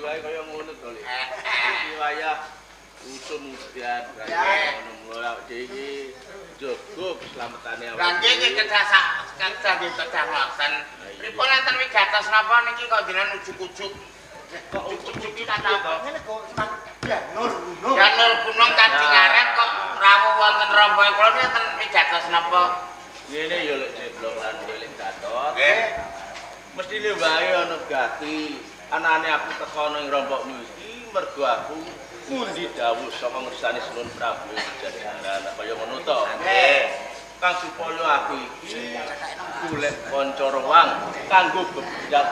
Mesti wae kaya ngono to, Lek. Iki wayah usum udan. Ngono mula iki jaga keslametane awake. Lah nggih nggih kedah sak kedah nggih kedah ngoten. Pripun enten wigatos napa niki kok jenengan ujug-ujug? Kok ujug-ujug iki kata apa? Ngene kok Janur Gunung. Janur Gunung Kadingaran kok rawuh wonten rombongan kula niki enten wigatos napa? Ngene ya Lek Jeblok lan Lek Gatot. Nggih. Mestine wae ana gati. Anane aku teko ana ing rombokmu iki mergo aku mundi dawuh saka ngersane Sunan Prabu Jajaran kaya ngono to. Nggih. Kang supaya aku iki golek kanca rewang kanggo bebyak.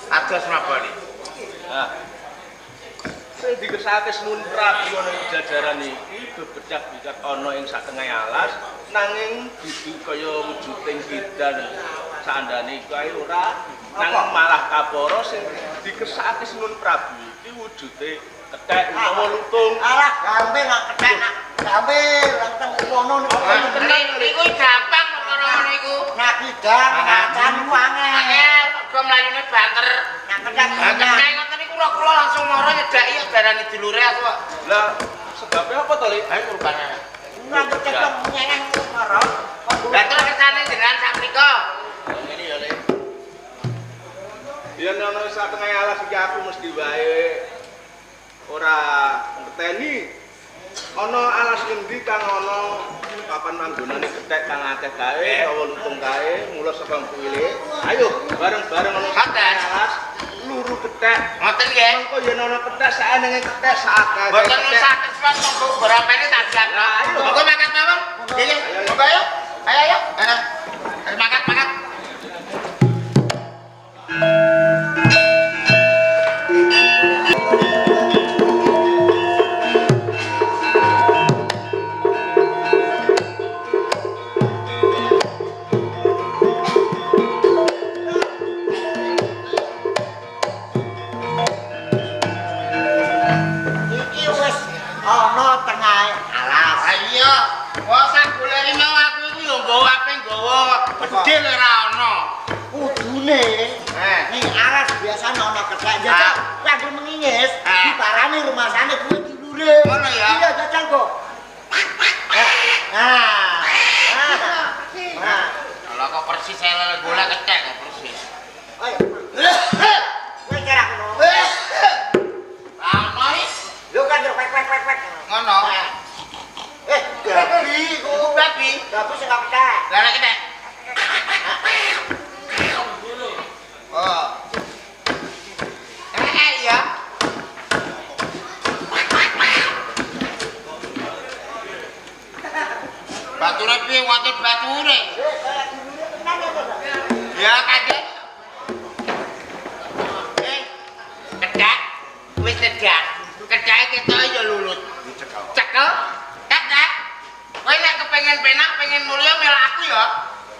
Ados napa niki? Nah. Sing dikersake Sunan Prabu ana ing jajaran iki bebecak-becak ana ing satengahe alas nanging dudu kaya wujuding kidan sandane iku ae ora nanging malah kapara sing dikersakake Sunan Prabu iki wujude kethek utawa lutung. Alah gampang kok kethek nak. Gampang langsung ngono niku. Niku gampang perkara ngono iku. Nak kidang macan ku angel. Angel mergo mlayune banter. Nak kethek kethek ngoten niku kula langsung mara nyedhaki kok darani dulure aku kok. Lah sebabe apa to, Lek? Ayo kurbane. Nak kethek nyengeng mara. Lah terus kersane jenengan sak mriko. Ngene ya, Lek. Yen ana satengahe alas iki aku mesti wae ora ngerteni. Ana alas ngendi kang ana papan panggonane kethek kang akeh kae utawa lutung kae mula saka kuwi Lek. Ayo bareng-bareng ana alas luru kethek. Ngoten nggih. Mengko yen ana kethek saenenge kethek sak akeh. Mboten usah kesuwen monggo berapene tak siapno. Monggo makan mawon. Nggih nggih. Monggo ayo. Ayo ayo. Ayo makan makan. Iki wis ana tengahe alas. Ha iya, wah sak goleki mau aku iku yo nggawa ape nggawa bedhil ora ana. Kudune ning alas biasane ana kethek. Jajal lagi mengingis diparani rumasane kuwi dulure. Ngono ya? Iya jajal kok. Nah. Nah. Lah kok persis saya golek kethek kok persis. Ayo. Kowe kira ngono. Ana iki. Lho kan yo kwek kwek kwek kwek. Ngono. Babi kok babi. Babi sing kethek. Lah nek kethek. Oh. Ya. Bature piye wonten bature? Ya kadang. Kethek wis cedak. Ketheke ketok ya lulut. Cekel. Kethek. Kowe nek kepengin penak, pengen mulya melok aku ya.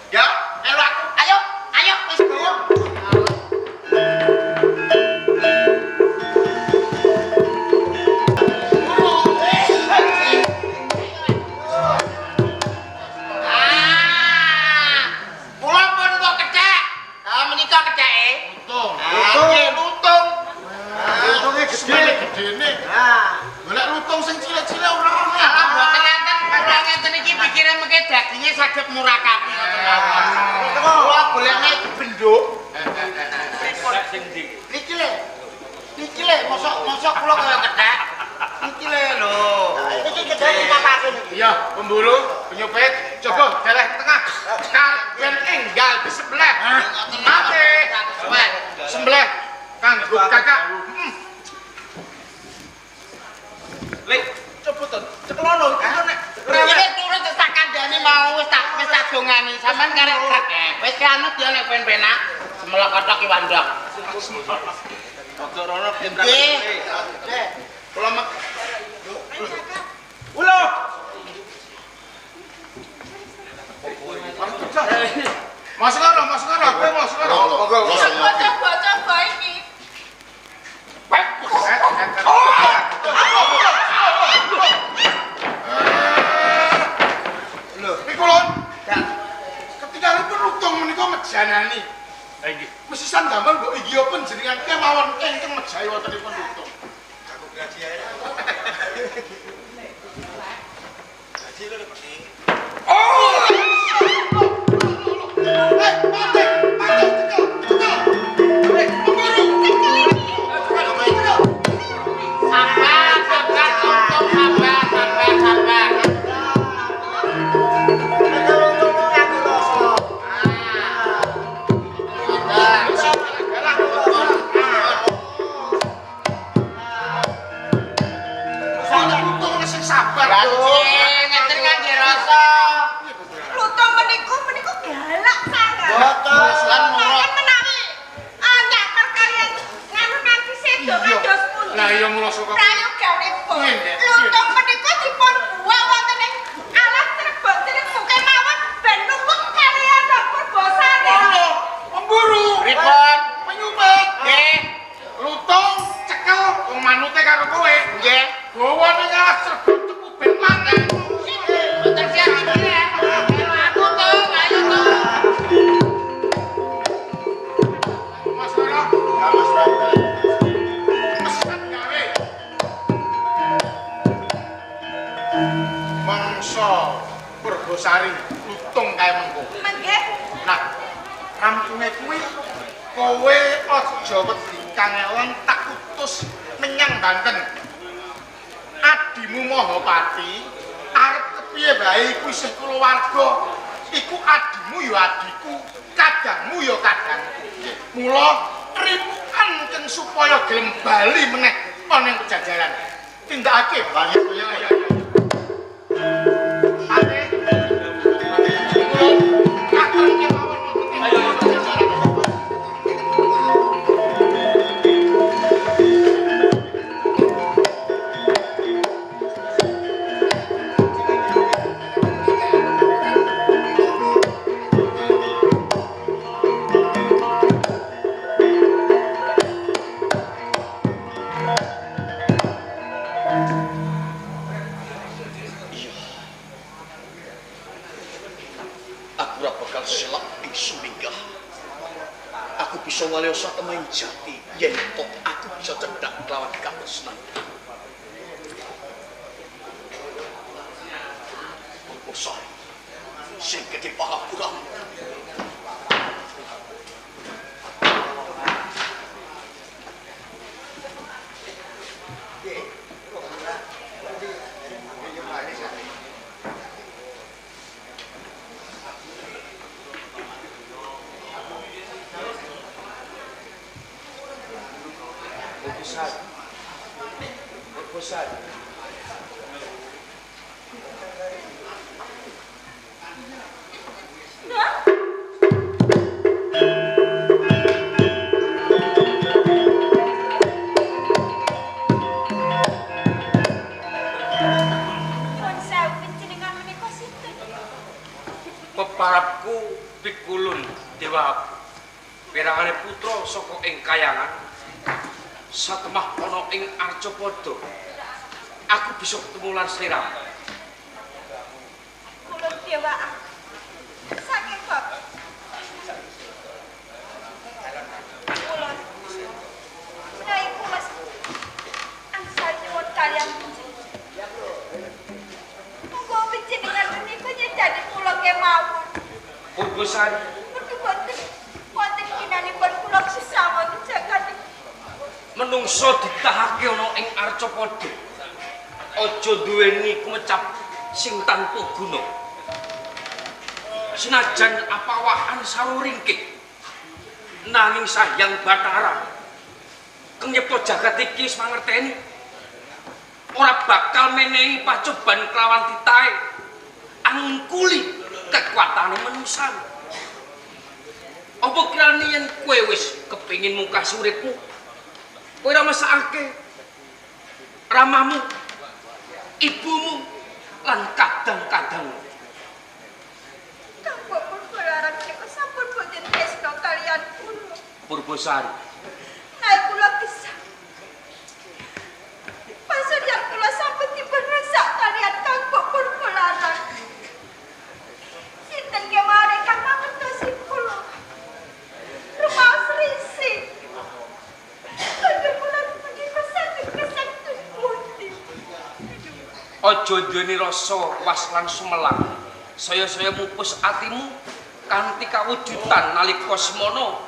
Ya, melok aku. Ayo, ayo wis gowo. Kula pun kok kethek. Ha menika ketheke. Lutung. Nggih, lutung. Lutunge gedhe gedene. Ha. Golek lutung sing cilik-cilik ora ono. Ah, mboten enten kula ngeten iki pikire mengke daginge saged murakapi ngoten mawon. Kula golekne benduk. Pripun sing ndi? Niki le. Niki le, mosok kula kaya kethek. Niki le lho. Iki kethek ngapake niki? Iya, pemburu, penyopet, coba daerah tengah. Karben enggal di sebelah. Mate. Sebelah. Kanggo kakak. Lek, coba to, cekelono iki nek Iki turun terus tak kandhani mau wis tak dongani. Sampeyan karek trek. Wis anut ya nek ben penak. Semelok kothok iwak ndok. Ojo rono Nggih. Kula mek Ulo. Mas ngono, mas ngono, kowe mas ngono. Monggo. Coba-coba iki. Lho, niku lho. Ketinggalan lutung menika mejanani. Nggih. Mesisan damel mbok iki panjenengan kemawon ingkang mejahi wontenipun lutung. Aku gaji ae. Gaji lho Pak. Oh! Eh, mati, mati, cekel, cekel. Eh, pemburu. Sabar, sabar, lutung, sabar, sabar, sabar. Sabar. Ngeten ngangge rasa. Lutung meniku meniku galak sangat. Lan Nanging menawi nyakar kalian nganu nganti sedo kados pundi. Lah iya mula saka prayoganipun. Lutung menika dipun buak wonten ing alas Cirebon Cirebon kemawon ben nuwun kaliyan Purbasari. Pemburu. Pripun? Penyupit. Nggih. Lutung cekel wong manute karo kowe. Nggih. Gawa ning alas Cirebon tepu ben mati. Mboten siap iki ya. Aku to, ayo to. Mas Loro. Ya Mas Loro. Pesan gawe. Mangsa Purbasari lutung kae mengko. Mengke. Nah, rampunge kuwi kowe aja wedi kangelan tak utus menyang Banten. Adimu Mahapati arep kepiye bae iku isih kulawarga. Iku adimu ya adiku, kadangmu ya kadangku. Mula rimukan keng supaya gelem bali meneh ana ing pejajaran. Tindakake Banget ya ya. Ate. Katon kemawon wonten ing pejajaran. Jati yen tok aku bisa cendhak kelawan katresnan. Purbasari sing gedhe pangapuramu. Purbasari. Nyuwun sewu panjenengan menika sinten? Peparapku Pikulun Dewa Pirangane putra saka ing kayangan satemah ana ing Arcapada. Aku bisa ketemu lan sliramu. Kulun Dewa saking Bapak. Kulun menawi kula angsal nyuwun kaliyan panjenengan. Monggo panjenengan menika nyedani kula kemawon. Purbasari Mergi boten wonten ginanipun kula sesama jagat. Menungso ditahake ana ing Arcapada. Aja duweni kumecap sing tanpa guna. Senajan apawakan saluringkih, nanging Sang Bathara kang nyipta jagat iki wis mangerteni ora bakal menehi pacoban kelawan titahe angkuli kekuatane manusa. Apa kirane yen kowe wis kepengin mungkas uripmu, kowe ora mesakake ramamu, ibumu, lan kadang-kadang. Kang Purbalarang menika sampun boten tresna kaliyan kula. Purbasari, Naik kula gesang. Pasuryan kula sampun dipun rusak kaliyan Kang Purbalarang. Sinten kemawon ingkang mangertosi kula? Aja duweni rasa was lan sumelang. Saya-saya mupus atimu kanthi kawujudan nalika semana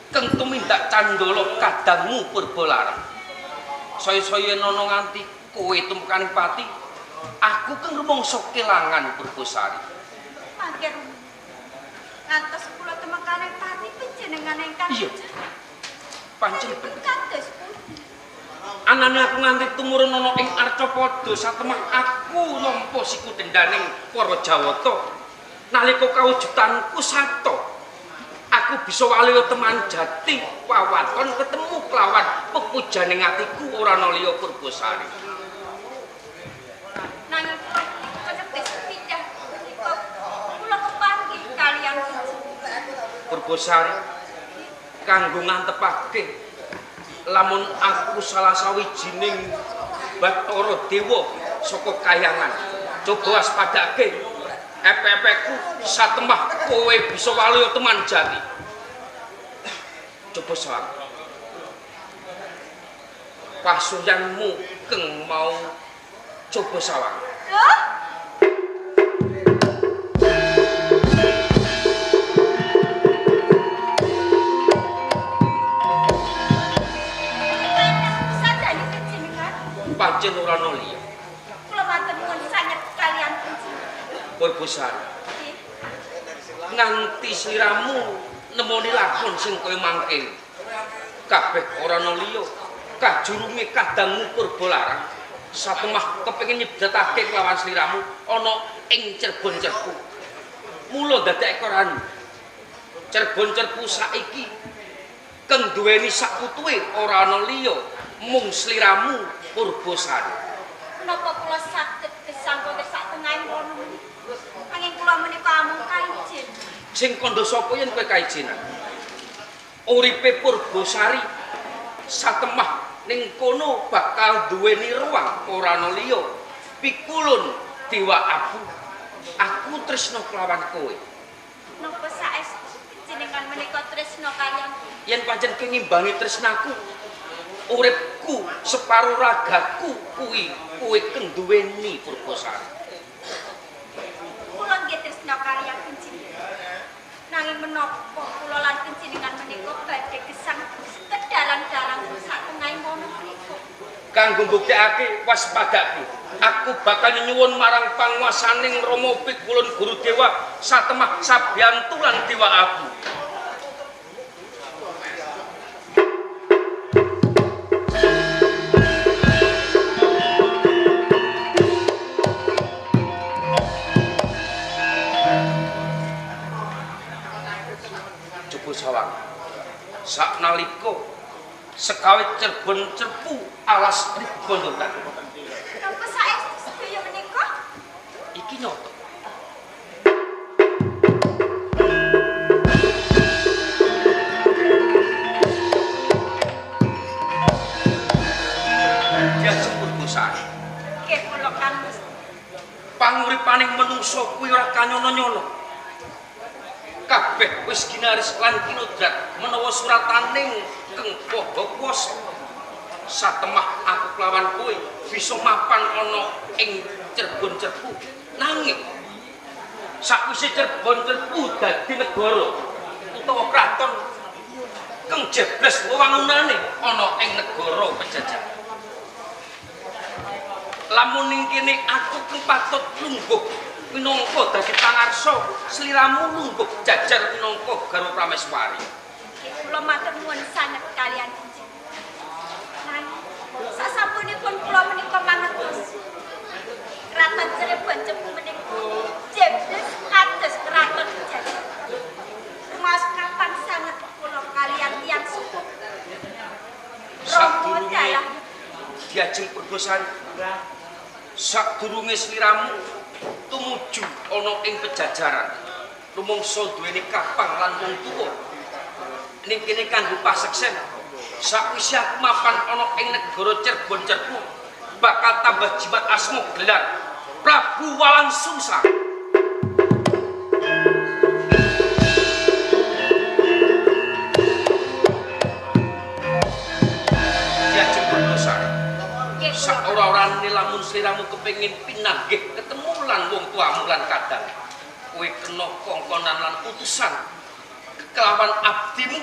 keng tumindak candala kadangmu Purbalarang. Saya-saya nono nganti kowe tumekaning pati, aku keng rumangsa kelangan Purbasari. Mangke ngantos kula tumekaning pati panjenengan ingkang iya. Pancen bener. Kados pundi? Anane aku nganti tumurun ana ing Arcapada satemah aku nampa siku dendaning para Jawata. Nalika kawujudanku sato, aku bisa waliya teman jati wawaton ketemu kelawan pepujaning atiku ora ana liya Purbasari. Nanging kula menika nebis sepindah menika kula kepanggih kaliyan Purbasari kanggo ngantepake lamun aku salah sawijining Bathara Dewa saka kayangan. Coba waspadake epek-epekku satemah kowe bisa waluya teman jati. Coba sawang. Pasuryanmu keng mau coba sawang. Loh? Pancen ora ana liya. Kula matur nuwun sanget kaliyan panjenengan. Purbasari. Nganti sliramu nemoni lakon sing kaya mangke. Kabeh ora ana liya. Kajurunge kadangmu Purbalarang. Satemah kepengin nyebdatake kelawan sliramu ana ing Cirebon Cerpu. Mula dadek koran. Cirebon Cerpu saiki keng duweni sak putuwe ora ana liya mung sliramu Purbasari. Menapa kula saged gesang wonten sak tengahing rono menika? Angin kula menika amung kaijin. Sing kandha sapa yen kowe kaijinan? Uripe Purbasari satemah ning kono bakal duweni ruang ora ana liya. Pikulun Dewa Abu. Aku tresna kelawan kowe. Napa saestu panjenengan menika tresna kaliyan? Yen pancen ngimbangi tresnaku, uripku separo ragaku kuwi kowe keng duweni Purbasari. Kula nggih tresna kaliyan panjenengan. Nanging menapa kula lan panjenengan menika badhe gesang kedalang-dalang sak tengahing wono menika? Kanggo mbuktekake waspadake, aku bakal nyuwun marang panguwasaning Rama Pikulun Guru Dewa satemah sabiyantu lan Dewa Abu. Sawang saknalika sekawit Cirebon Cerpu alas Rigondotan. Napa saestu sedaya menika? Iki nyoto. Diajeng Purbasari. Nggih kula kang Panguripaning menungsa kuwi ora kanyono-nyono. Kabeh wis ginaris lan kinodrat menawa surataning keng Maha Kuwasa. Satemah aku kelawan kowe bisa mapan ana ing Cirebon Cerpu. Nanging sakwise Cirebon Cerpu dadi negara utawa kraton keng jebles wewangunane ana ing negara Pajajaran. Lamun ning kene aku keng patut lungguh minangka dadi pangarsa sliramu lungguh jajar minangka garwa prameswari. Kula matur nuwun sanget kaliyan panjenengan. Nanging sasampunipun kula menika mangertos Kraton Cirebon Cepu menika jebles kados kraton Pajajaran. Rumaos kapan sanget kula kaliyan tiyang sepuh. Rama dalah diajeng Purbasari. Sadurunge sliramu tumuju ana ing Pajajaran rumangsa duweni kapang lan wong tuwa ning kene kanggo paseksen sakwise aku mapan ana ing negara Cirebon Cerpu bakal tambah jimat asma gelar Prabu Walangsungsang. Diajeng Purbasari sak ora-orane lamun sliramu sliramu kepengin pinanggih ketemu lan wong tuamu lan kadang. Kowe kena kongkonan lan utusan kelawan abdimu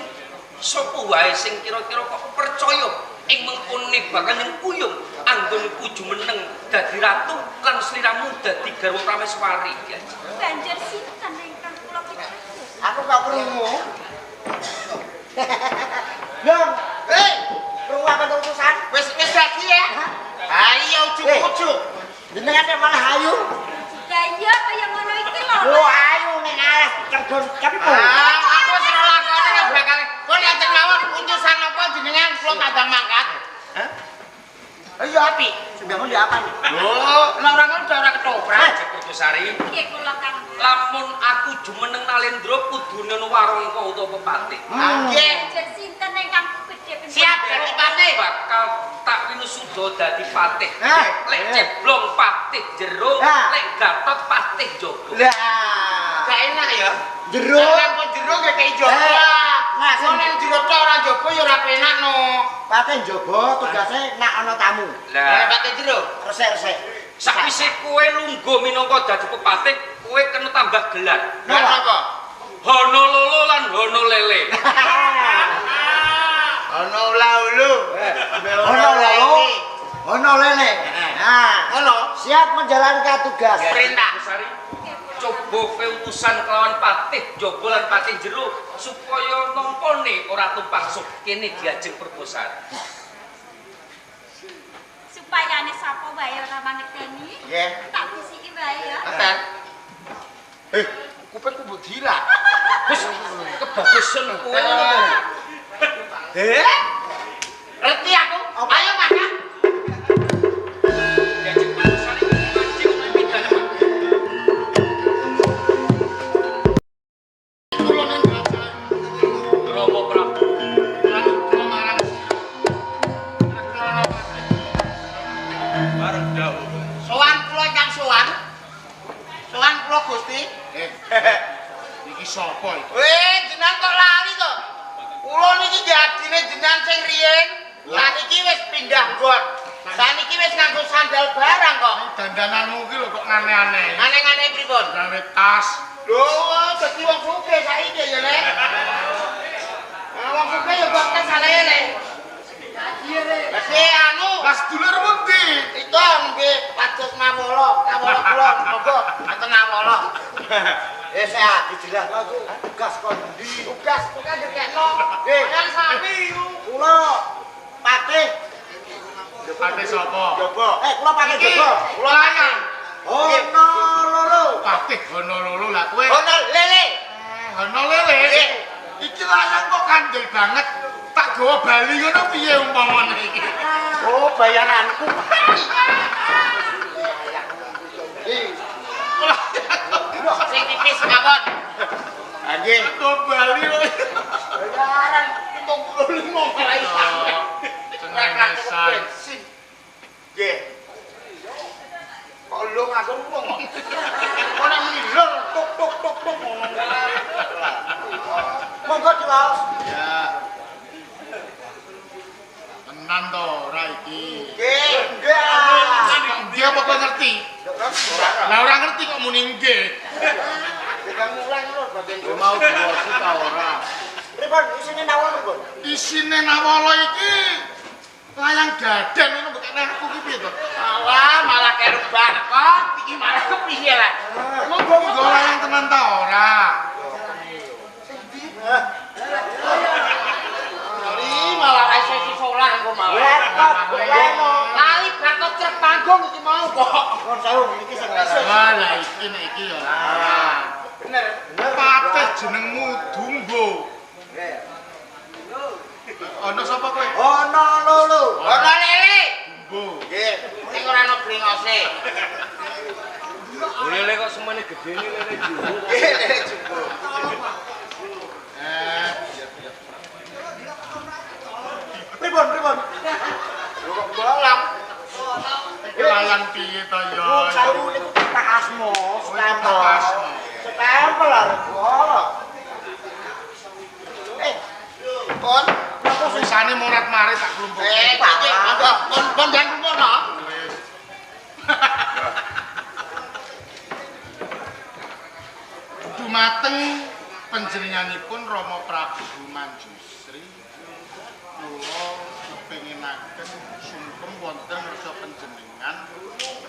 sapa wae sing kira-kira kok percaya ing mengkone bakal nyengkuyung anggonku jumeneng dadi ratu lan sliramu dadi garwa prameswari. Banjur sinten ingkang kula pitados? Aku gak krungu. Dong, hei, krungu apa utusan? Wis wis dadi ya. Ha iya ujug-ujug. Jenengan malah ayu. Lah iya kaya ngono iki lho. Lho ayu ning alas Cirebon Cepu. Ah, aku wis ora lakone bakal. Kok nek mawon utusan apa jenengan kula kadang mangkat. Hah? Iya apik. Sampeyan ndek apa? Lho, nek ora ngono ora ketoprak. Purbosari. Nggih kula Kang. Lamun aku jumeneng Nalendra kudune ana warangka utawa pepatih. Nggih. Banjur sinten ingkang bedhe Siap dadi patih. Bakal tak winusuda dadi patih. Lek ceblong patih jero, lek gatot patih jaba. Lah, gak enak ya. Jero. Lamun jero nggih kei jaba. Nah, sing jero tok ora jaba ya ora penak no. Patih jaba tugase nak ana tamu. Lah, patih jero resik-resik. Sakwise kowe lungguh minangka dadi pepatih, kowe kena tambah gelar. Gelar apa? Honololo lan Honolele. Honolaulu. Honololo. Honolele. Nah, ngono. Siap menjalankan tugas. Perintah. Coba kowe utusan kelawan patih jaba lan patih jero supaya nampane ora tumpang sup kene diajeng Purbosari. Supayane sapa wae ora mangerteni. Nggih. Tak bisiki wae ya. Enten. Kupingku mbok dilak. Wis kebagusan kowe ngono to. Reti aku. Ayo makan. Diajeng Purbosari mancing pidana. Kula ning kerajaan Rama Prabu lan kula marang Bareng dawuh. Sowan kula ingkang sowan. Sowan kula Gusti. Iki sapa iki? Weh, jenengan kok lali to? Kula niki nggih adine jenengan sing riyin. Saniki wis pindah nggon. Saniki wis nganggo sandal barang kok. Dandananmu iki lho kok aneh-aneh. Aneh-aneh pripun? Gawe tas. Lho, dadi wong sugih saiki ya, Lek. Nah, wong sugih ya kok tas aleh, Lek. Mesti anu, Lah sedulurmu ndi? itu nembe pados Nawala, Nawala kula monggo wonten Nawala. Sehat dijelasno iku tugas kon ndi? Tugas tugas ndekno. Nggih. Kan sami iku. Kula patih Patih sapa? Jaba. Kula patih jaba. Kula layang. Honololo. Patih Honololo lah kowe. Ono lele. Honolele. Nggih. Iki layang kok kandel banget. Tak gawa bali ngono piye umpamane iki? Oh, bayaranku. Sing tipis mawon. Nggih. Gawa bali kok. Bayaran 75 malah ilang. Cengengesan. Bensin. Nggih. Kok lho nganggo wong kok. Kok nek muni lho tuk tuk tuk tuk ngono. Monggo diwaos. Ya. Tenan to ora iki. Nggih. Nggih. Nggih apa kowe ngerti? Lah ora ngerti kok muni nggih. Tegang mulang lho bagian Kowe mau diwasi ta ora? Pripun isine Nawala pripun? Isine Nawala iki layang gaden ngono mbok kene aku ki piye to? Alah, malah keruk barkot iki malah kepiye lah. Monggo nggo layang tenan ta ora? Iki malah sesi solar engko malah. Repot leno. Lali barkot trek panggung iki mau kok. Kon sewu iki sing larang. Wah, lah iki nek iki ya. Bener. Patih jenengmu Dumbo. Nggih. Ana sapa kowe? Honololo. Ono lele. Dumbo. Nggih, sing ora ono brengose. Lele kok semene gedene lele jumbo. Nggih, lele jumbo. Pripun pripun? Lho kok bolang. Iki layang piye to ya? Wong sewu niku tak asmo, stempel. Tak asmo. Stempel arep kula. Kon Napa sing Tulisane morat-marit tak klumpuk. iki monggo kon kon dan kumpulno. Wis. Dumateng panjenenganipun Rama Prabu Manjusri, kula kepenginaken sungkem wonten ngarsa panjenengan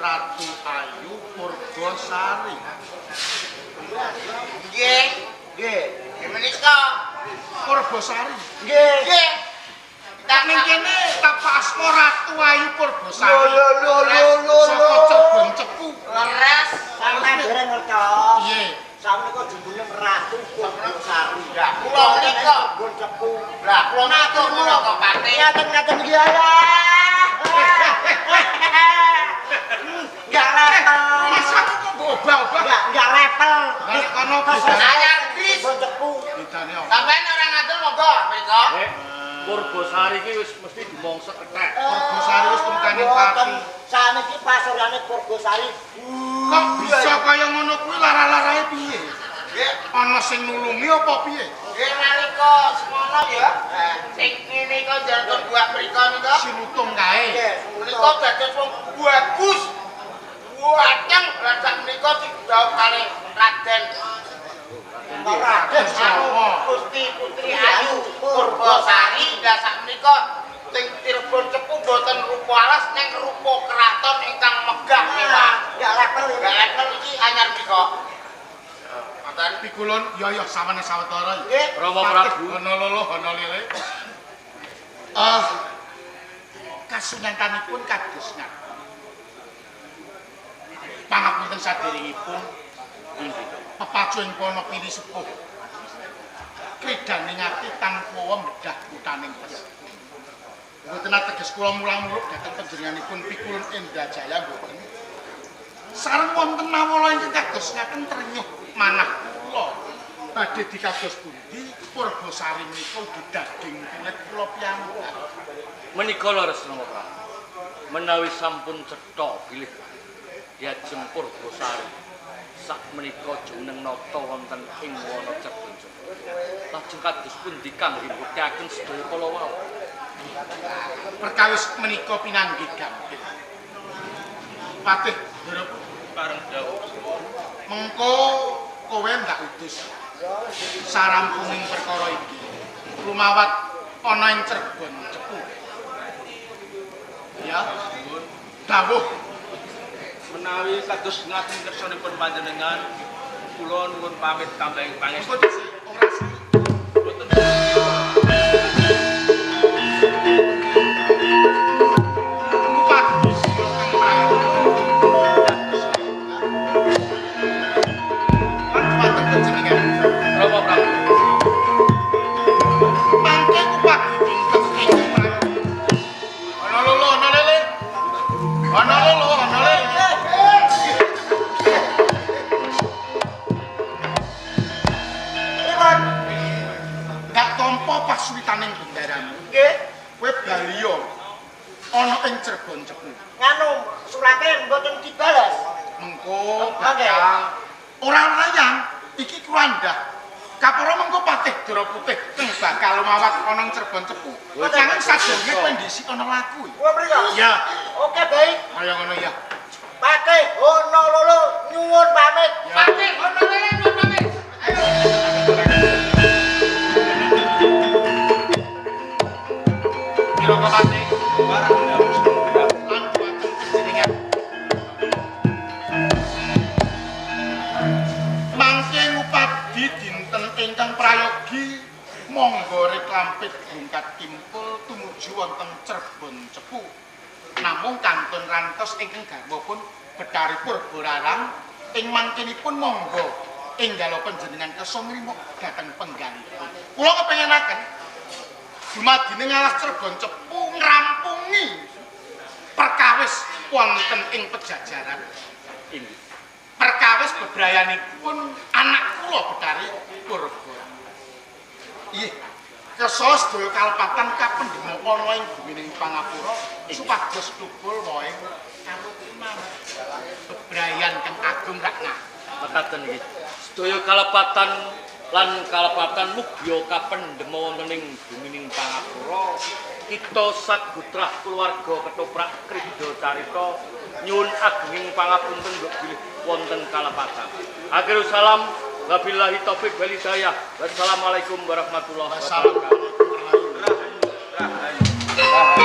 Ratu Ayu Purbasari. Nggih. Nggih. Nggih menika Purbasari. Nggih. Nggih. Ning kene tapak asma Ratu Ayu Purbasari. Lho lho lho lho. Saka Cirebon Cepu. Leres. Sampeyan dereng ngertos. Piye? Sakmenika jebule Ratu Purbasari. Lah kula menika Cirebon Cepu. Lah kula menika kula kok pate. Ngaten-ngaten iki alah. Enggak level. Masa kok mbok obah-obah? Enggak level. Lah nek kono bedane Anyar Kris. Cirebon Cepu. bedane apa? Sampeyan ora ngatur monggo mriko. Purbasari iki wis mesti dimongso kethek. Purbasari wis tumkane pati. Saniki pasurane Purbasari. Kok bisa kaya ngono kuwi lara-larae piye? Nggih. Ana sing nulungi apa piye? Nggih nalika semono ya. Sing ngene iki njaluk buah mriko nika. Si lutung kae. Menika dados wong bagus. Waceng radak menika didhawuh kalih Raden Raden sapa? Gusti Putri Ayu Purbasari. Lah sakmenika teng Cirebon Cepu mboten rupa alas ning rupa keraton ingkang megah mewah. Enggak level. Enggak level iki anyar mriko. Ngoten. Pikulun ya ya sawane sawetara ya. Nggih. Rama Prabu. Ana lolo ana lele. Kasunyatanipun kados ngaten. Pangapunten saderengipun pepacu ing kono pini sepuh. Kridaning ati tanpa medhah kutaning pes. Mboten ateges kula mulang-muluk dhateng panjenenganipun Pikulun Indrajaya mboten. Sareng wonten nawala ingkang kados ngaten trenyuh manah kula. Badhe dikados pundi Purbasari menika ugi daging kulit kula piyambak. Menika leres Rama Prabu. Menawi sampun cetha bilih diajeng Purbasari sak menika jumeneng nata wonten ing wana Cirebon. Lajeng kados pundi kangge mbuktekaken sedaya kala wau? Perkawis menika pinanggih gampil. Patih Ndara Pareng dawuh. Mengko kowe ndak utus sarampunging perkara iki lumawat ana ing Cirebon Cepu. Ya, dawuh menawi kados ngaten kersanipun panjenengan kula nuwun pamit tambahing pangestu. Ora sih. Mboten. Rama Prabu. Mangke kupati dinten ingkang prayoga. Ana lolo ana lele. Ana lolo ana lele. Pripun? Gak tampa pasuwitaning bendaramu. Nggih. Kowe baliya ana ing Cirebon Cepu. Nganu surate mboten dibales. Mengko bakal ora layang iki kurandah. Kapara mengko Patih Dara Putih kang bakal mawat ana ing Cirebon Cepu. Nanging sadurunge kowe ndhisik ana laku. Kuwi mriko. Iya. Oke, baik. Kaya ngono ya. Patih Hono Lolo nyuwun pamit. Patih Hono Lolo nyuwun pamit. Ayo. Kira Patih barang dawuh lan dumateng panjenengan. Mangke ngupadi dinten ingkang prayogi monggo reklampit bungkat kimpul tumuju wonten Cirebon Cepu. Namung kantun rantos ingkang garwapun Betari Purbararang ing mangkinipun monggo enggalo panjenengan kersa ngrimo dhateng penggalipun. Kula kepengenaken dumadine ngalas Cirebon Cepu ngrampungi perkawis wonten ing pejajaran. Inggih. Perkawis bebrayanipun anak kula Betari Purba. Iya, kersa sedaya kalepatan kapendhema ana ing bumining pangapura supados thukul wae karukunan bebrayan kang agung rak ngah. Mekaten nggih. Sedaya kalepatan lan kalepatan mugia kapendhema wonten ing bumining pangapura kita sagutrah keluarga ketoprak Krida Carita nyuwun agenging pangapunten mbok bilih wonten kalepatan. Akhirul salam. Wabillahi taufik wal hidayah. Wassalamualaikum warahmatullahi wabarakatuh. Assalamualaikum. Rahayu. Rahayu.